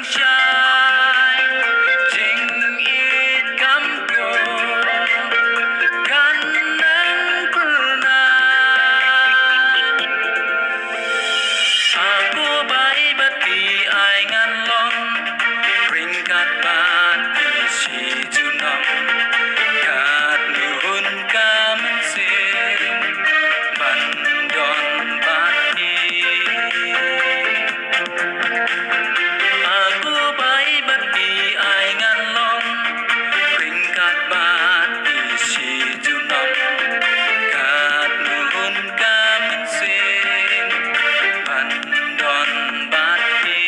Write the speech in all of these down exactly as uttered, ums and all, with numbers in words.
Shai, jingïeit kam ko, kan nang kyrnai. A Kpa Blei bad phi ai ngan long, ryngkat bad phi shi junom. Katno hun ka mynsiem ban don bad phi. A Kpa Blei bad phi ai ngan long, ryngkat bad phi shi junom. Katno hun ka mynsiem ban don bad phi.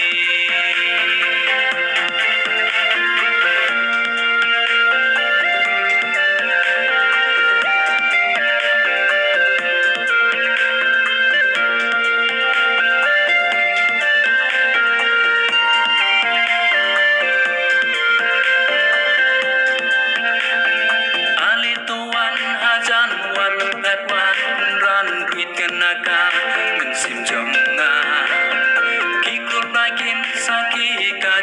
Ale to wan hajan, wan phet wan ran duwai kane ka mynsiem jong nga. Ki khlur Blei kin sakhi ka